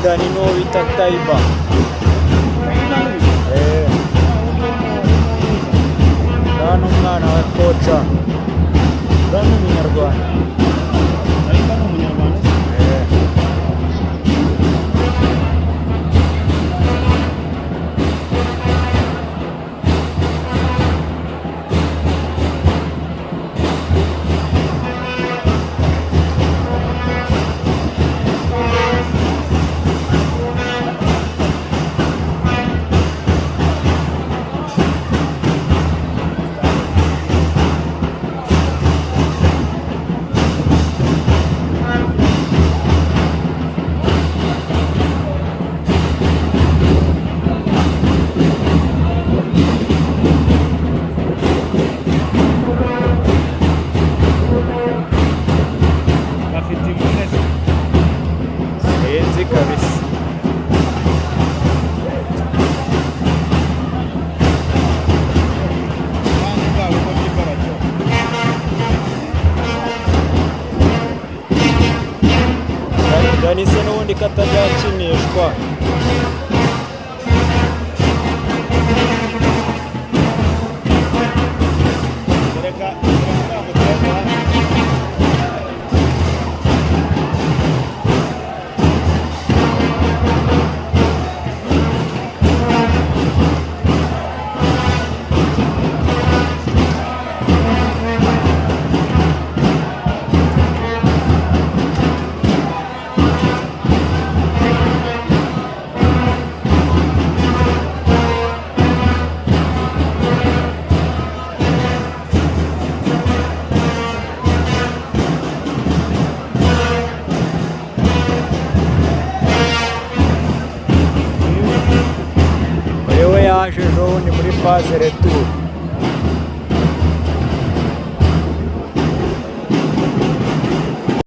Dani n'uwo bita Tayiba. Eh, uriya ni umwana wa koca, uriya ni Umunyarwanda. Ariko ni Umunyarwanda? Eh. Bafite imvune se? Sinzi kabisa. Abandi bwabo ko by'imbaragyo. Dani se n'ubundi katajya akinishwa? Reka reka ntabwo hano. Uyu we yaje ejo bundi muri phase retour.